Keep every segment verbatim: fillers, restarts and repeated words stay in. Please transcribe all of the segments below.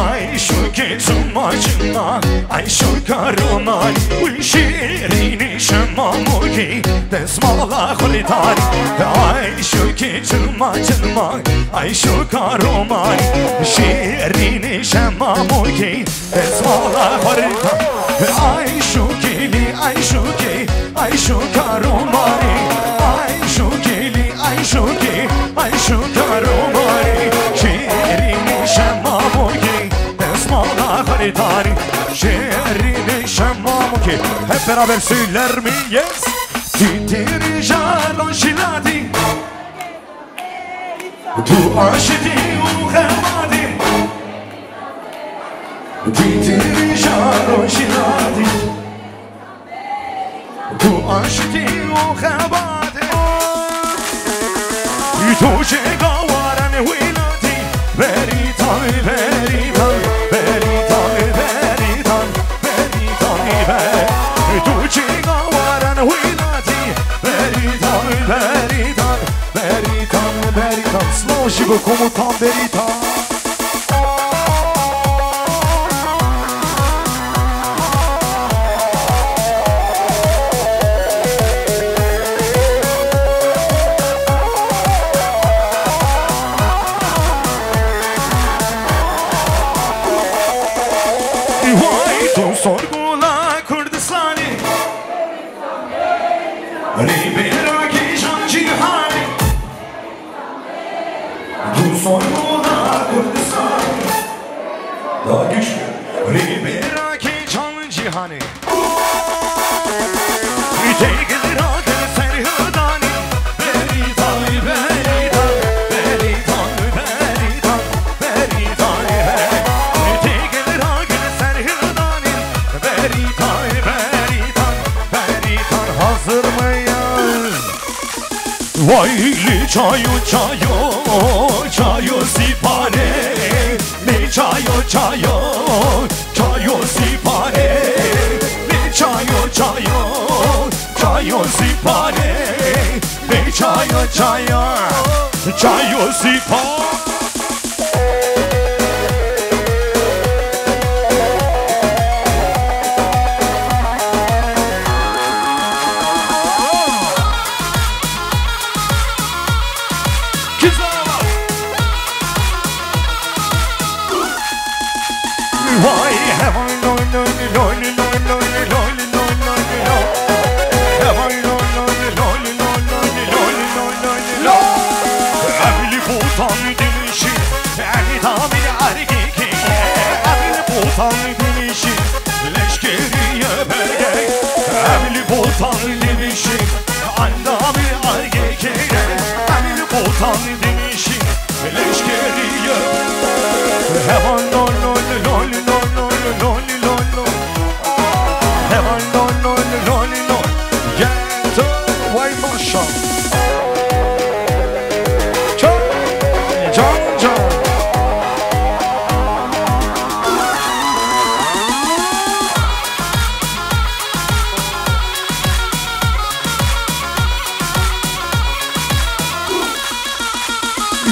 Ay şûkê çima çima, ay şûka romanî, wî şêrînê şemamokê, destmala xwe lê tarî. Ay şûkê çima çima, ay şûka romanî, şêrînê şemamokê, destmala xwe lê tarî. Ay şûkê lê, ay şûkê, ay şûka romanî, ay şûkê lê, ay şûkê, ay şûka romanî, şêrînê şemamokê, destmala xwe lê tarî, şêrînê şemamokê. Hep beraber söyler miyiz? Tîtîrî jalo şilatî, tu aşitî û xebatî. Tîtîrî jalo şilatî, tu aşitî û xebatê. Tu çêka waran wîlatî, Berîtan, Berîtan, Berîtan, Berîtan, Berîtan, Berîtan. Tu çêka waran wîlatî, Berîtan, Berîtan, Berîtan, Berîtan. Silav jî bo komutan Berîtan. Vay tu sorgula Kurdistanê, rêbêra kîjan cîhanê. Tu sorgula Kurdistanê, da güçlü, rêbêra kîjan cîhanê. Têgil rakin serhildanê, Berîtan, Berîtan, Berîtan, Berîtan, Berîtan, hey. Têgil rakin serhildanê, Berîtan, Berîtan, Berîtan. Hazır mıyız? Vay li çayo, çayo, çayo sipare, li çayo, çayo, çayo sipare, li çayo, çayo, çayo sipare, li çayo, çayo, çayo sipare. Vay hevan loy loy loy loy loy loy loy loy loy. Hevan loy loy loy loy loy loy loy loy loy. Evli botan demişi, endamı erkek. Evli botan demişi, leşkeriye bege. Evli botan demişi, endamı erkek. Evli botan demişi, leşkeriye. Hevan loy loy loy loy loy loy loy loy. Hevan loy loy loy loy. Gel to vay maşa. Can, can, can.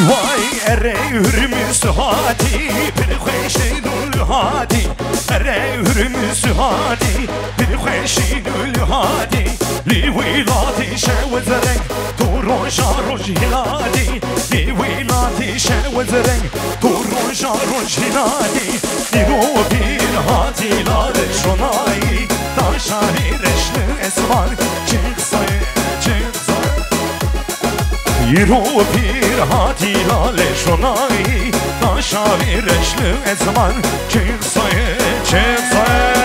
Vay erê Hurmuz hatî, pir xweş lûl hatî. Erê Hurmuz hatî, pir xweş lûl hatî. Li wîlatî şew zereng, tu roja roj hilatî. Li wîlatî şew zereng, tu roja roj hilatî. Îro pîr hatî lale şonayî, ta şarî reşli esman. Çi qisayê, çi qisayê. Îro pîr hatî lale şonayî, ta şarî reşli esman. Çi qisayê, çi qisayê.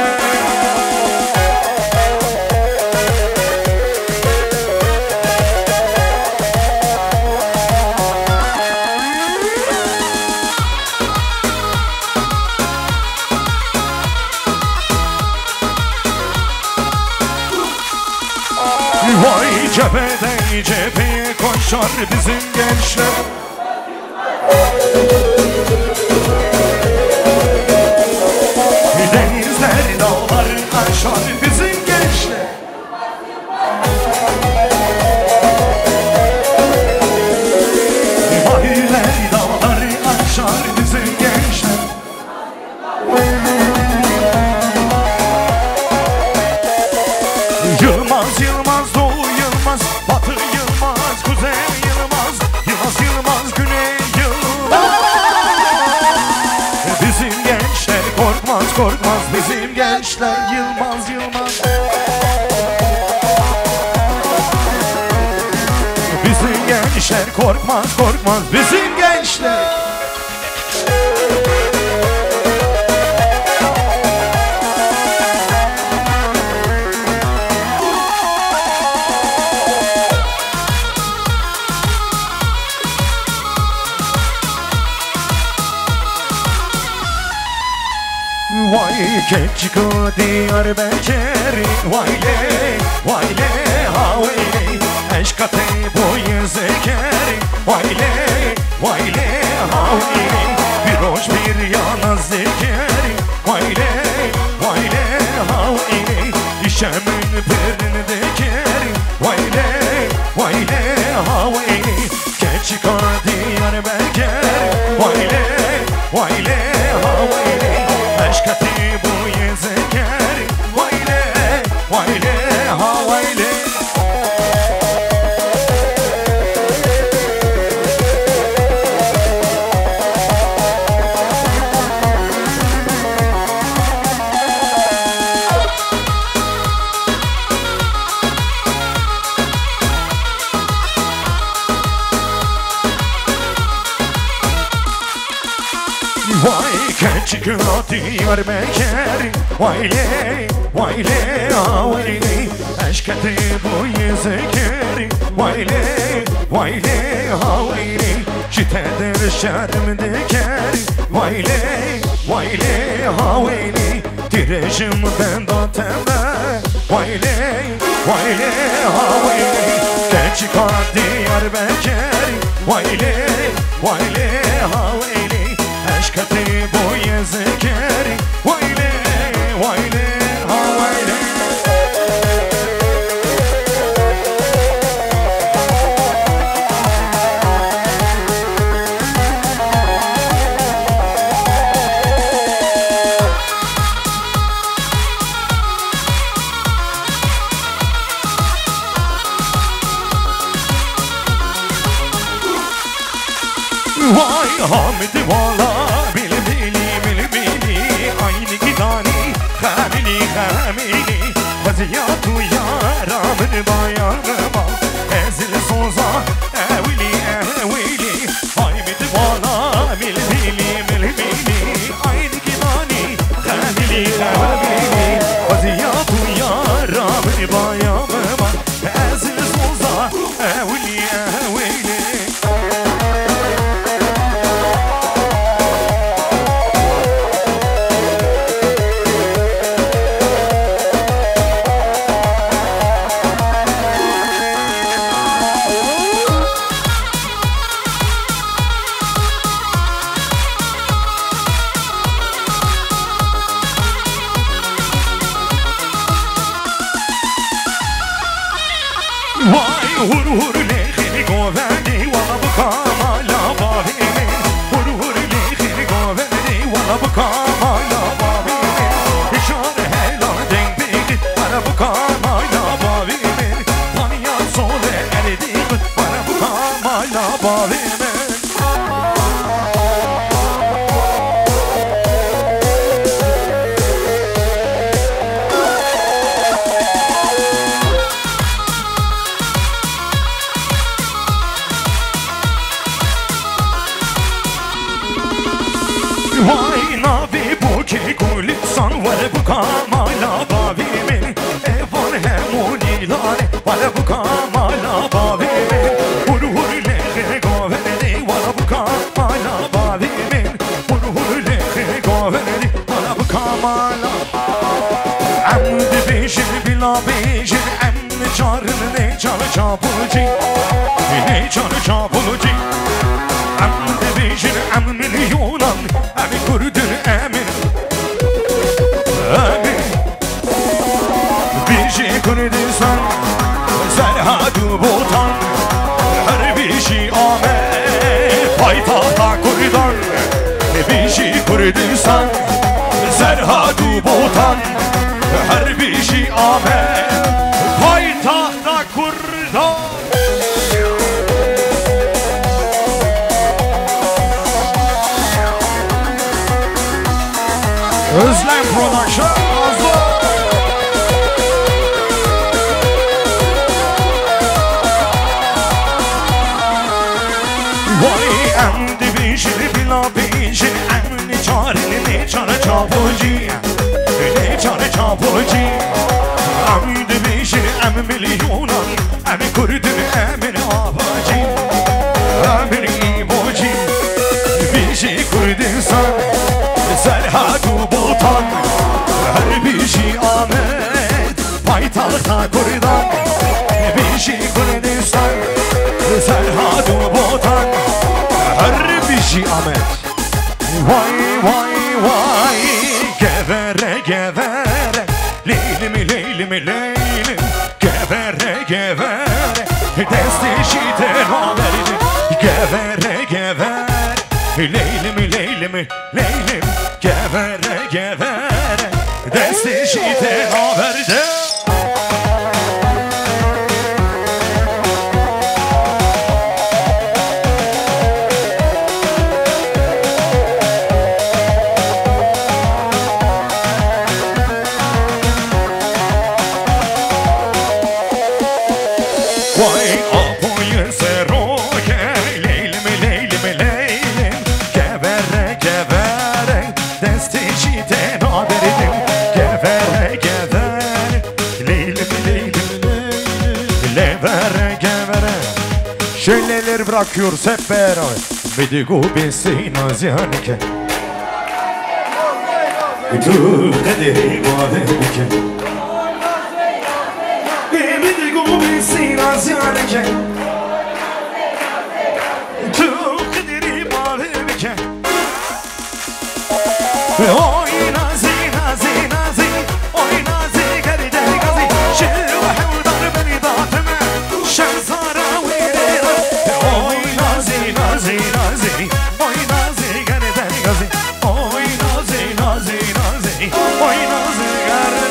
Vay cephede cepheye koşar bizim gençler. Denizler dağlar aşar bizim gençler. Vadiler dağlar aşar bizim gençler. Korkmaz bizim gençler, Yılmaz, Yılmaz. Bizim gençler korkmaz, korkmaz bizim gençler. Vay keçika Diyarbekirî, vay lê, vay lê, ha wey lê. Eşka te boyê zekerî, vay lê, vay lê, ha wey lê. Bir roj bir yana zekerî, vay lê, vay lê, ha wey lê. Îşemin pirin dekerî, vay lê, vay lê, ha wey lê. Keçika Diyarbekir, waylê, waylê, ha waylê. Eşketî bûyê zeker, waylê, waylê, ha waylê. Vay keçik Diyarbekir, vay lê, vay lê, ha vay lê. Eşketê bûyê zeker, vay lê, vay lê, ha vay lê. Ji te der şerm diker, vay lê, vay lê, ha vay lê. Dirêjim benda te me. Waylê, waylê, ha waylê. Keçika Diyarbekir. Waylê, waylê, ha waylê. Eşketî bûyê zeker. Waylê, waylê, ha waylê. Vay Hamid wala, bilbili, bilbili, aynî gîdanî, xemilî, xemilî. Xweziya tu yara min bayana ma, ez li soza, ewilî, ewilî. Hamid wala, bilbili, bilbili, aynî gîdanî, xemilî, xemilî. Xweziya tu yara min bayana ma, ez li soza, ewilî, ewilî. Vay hur hur lê xêrî govendî, wala bika mala bavê min. Hur hur lê xêrî govendî, wala bika mala bavê min. Hişar hela deng bêgî, wala bika mala bavê min. Paniya sole erdî xwe, wala bika mala bavê min. Vay navê bokê Gulistan, were bika mala bavê min. Evan hemû nîlane, were bika mala bavê min. Hur hur lê xêrê govendê, were bika mala bavê min. Hur hur lê xêrê govendê, were bika mala. Em dibêjin, bila bêjin, em nicarin, necar Çapulcî, necar Çapulcî. Em dibêjin, em milyonan, em Kurdin, em in. Em in. Bijî Kurdistan, Serhad û Botan, her bijî Amed, paytaxta Kurdan. Bijî Kurdistan, Serhad û Botan, her bijî Amed, paytaxta Kurdan. Özlem Production. Vay em dibêjin bila bêjin em neçarin neçare çapocî. Neçare çapocî. Em dibêjin em milyonan. Em kurdin em in avacî. Em in îmocî. Bijî Kurdistan. Serhat û Botan. Her bijî Amed. Paytaxta Kurdan, bijî Kurdistan, Serhat û Botan, her bijî Amed. Vay, vay, vay, gevere, gevere, leylim, leylim, leylim, gevere, gevere, destê jî te naverdim, gevere, gevere, leylim, leylim, leylim, gevere, gevere, destê jî te naverdim. Vay apoyê seroke, leylim, leylim, leylim, gevere, gevere, destê jî te naberdim, gevere, gevere, leylim, leylim, leylim, levere, gevere. Şöyle bırakıyoruz hep beraber. Midigo besi nazianike. Tu qederî bavê bike. Ê min digom sîna ziyareke. Tu qederî bavê bike. Oy nazî, nazî, nazî. Oy nazî, gerdê gazî. Şil û hewdar benî datime. Şemzara wêrê. Oy nazî, nazî, nazî. Oy nazî, gerdê gazî. Oy nazî, nazî, nazî. Oy nazî, gerdê.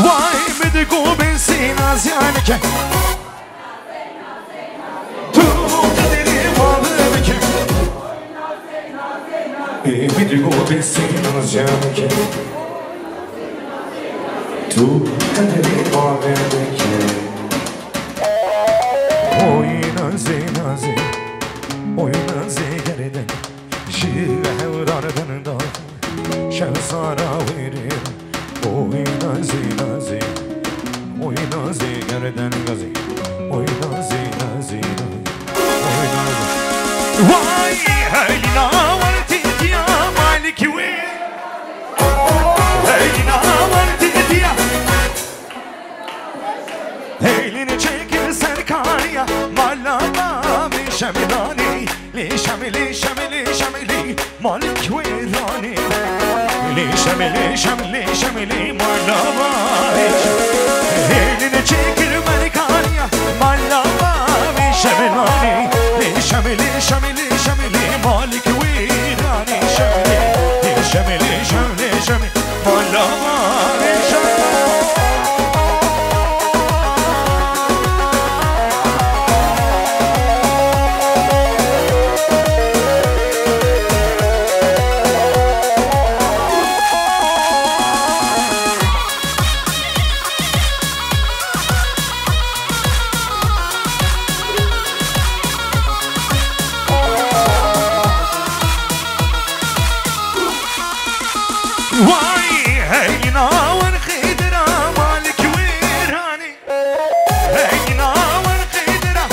Vay, min digo bêsî naziyanike. Tu qederî bavê bike. Ê, min digo bêsî naziyanike. Tu qederî bavê bike. Oy nazî, nazî. Oy nazî, gerdê. Ji hewdar benî datime. Şemzara wêrê. Oy nazî, nazî. Oy nazî, gerdê gazî. Oy nazî, nazî, nazî. Oy nazî. Vay, heylîna wertî diya malik wê. Heylîna wertî diya. Heylîn çekir serkariya mala bavê şemdanê. Lê şemê, lê şemê, lê şemê, lê malik wêranê. Lê şemê, lê şem, lê şemê, lê mala bavê. Heylîn çekir merkariya mala bavê şemdanê. Lê şemê, lê şemê, lê şemê, lê malik wêranê. Şemê, lê şemê, lê şem, lê şemê. Vay, hey, nawan xêdira malik wêranê. Hey, nawan xêdira.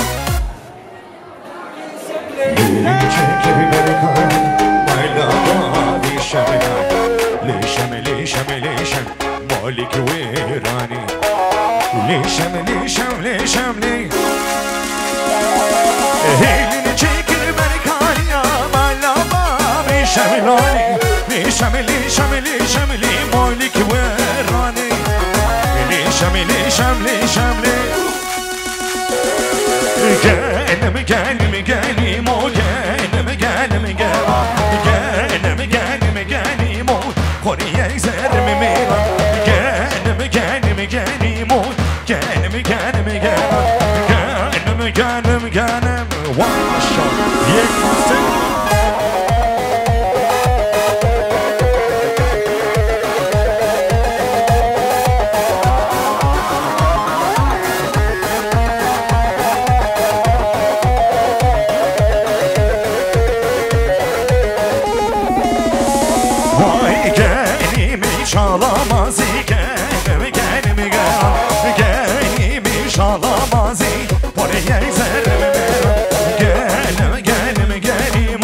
Çekir berkan, mayla bavê şemê. Lê şemê, lê şemê, lê şem, malik wêranê. Lê şem, lê şem, lê şem, lê. Hêlin çekir berkaniya mala bavê şemê. Lê şem, lê şem, lê şem, lê malik wêranê. Lê şem, lê şem, lê şem, lê. Gelim, gelim, gelim, o gelim, gelim, gel. Gel. Yek, sê. Vay genim şalamazî, genim, genim, genim. Genim şalamazî, porê yek zerrê min. Genim, genim, genim.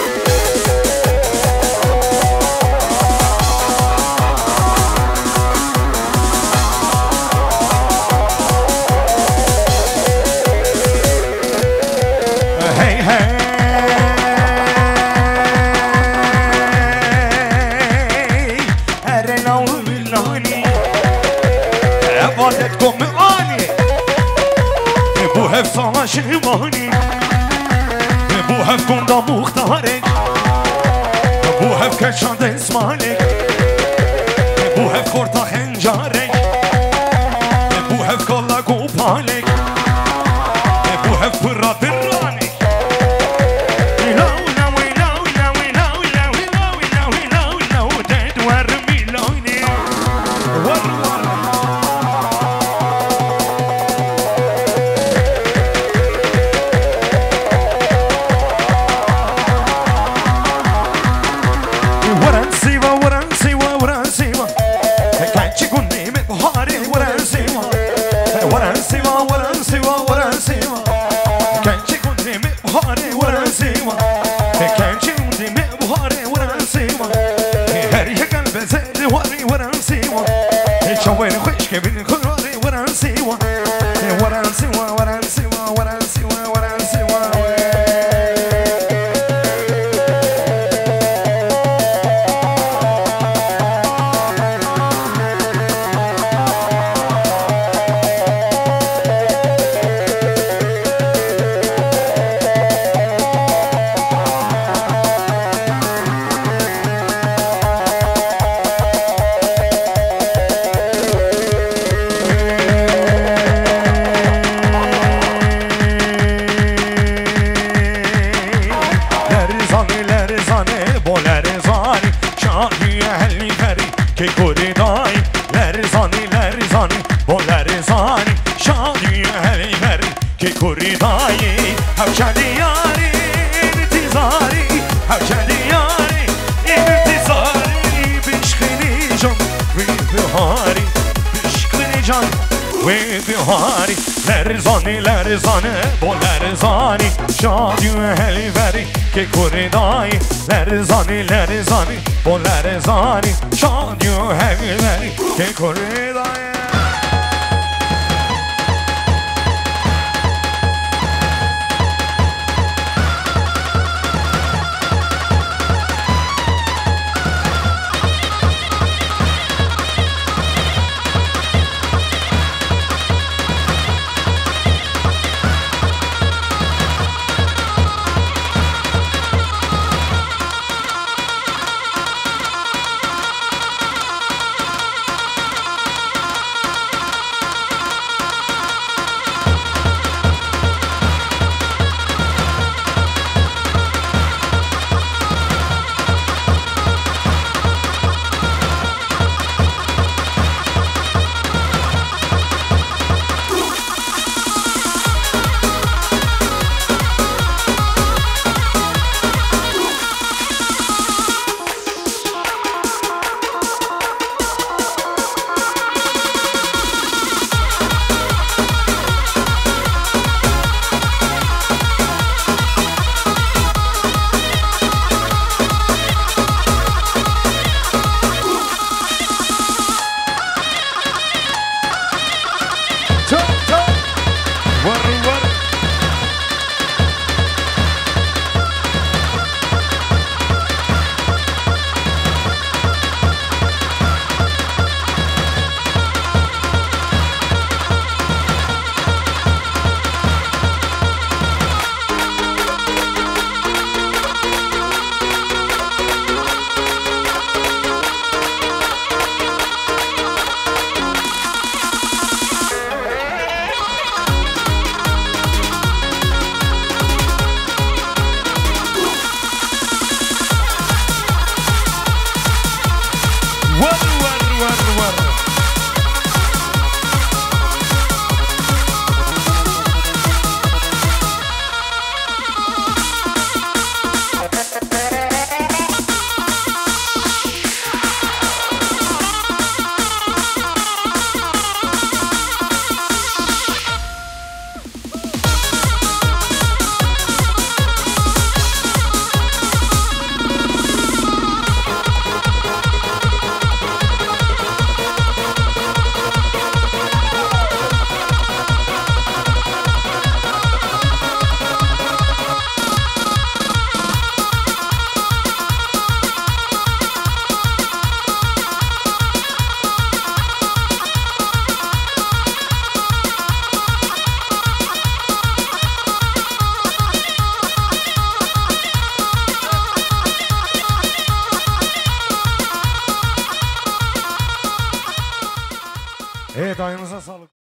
Hey, hey. Erê law milanî. Ev adet ku min anî. Bû hev sala şivanî. Bû hev gunda muxtarek. Bû hev keça desmalek. Bû hev xorta xencarek. Bû hev kala gopalek. Bû hev pira diranê. Waran siva, waran siva, waran siva. Keçi gundê me buharê, waran siva. Waran siva, waran siva, waran siva. Keçi gundê me buharê, waran siva. Keçi gundê me buharê, waran siva. Her yek el bezê warê, waran siva. Çawên xweşke bin xurarê, waran siva. Waran siva, waran siva, waran siva, waran siva. Lerzanî, lerzanî, bo lerzanî, şadî helî verî, kê kurî dayî. Lerzanî, lerzanî, bo lerzanî, şadî helî verî, kê kurî dayî. Hewşe diyarî, intîzarî, hewşe diyarî, intîzarî, bişxînî can wê biharî, bişxînî can wê biharî. Lerzanî, lerzanî, bo lerzanî, şadî û helîverî, kê kurî dayî. Lerzanî, lerzanî, bo lerzanî, şadî û helîverî, kê kurî dayî. Evet, ayağınıza sağlık.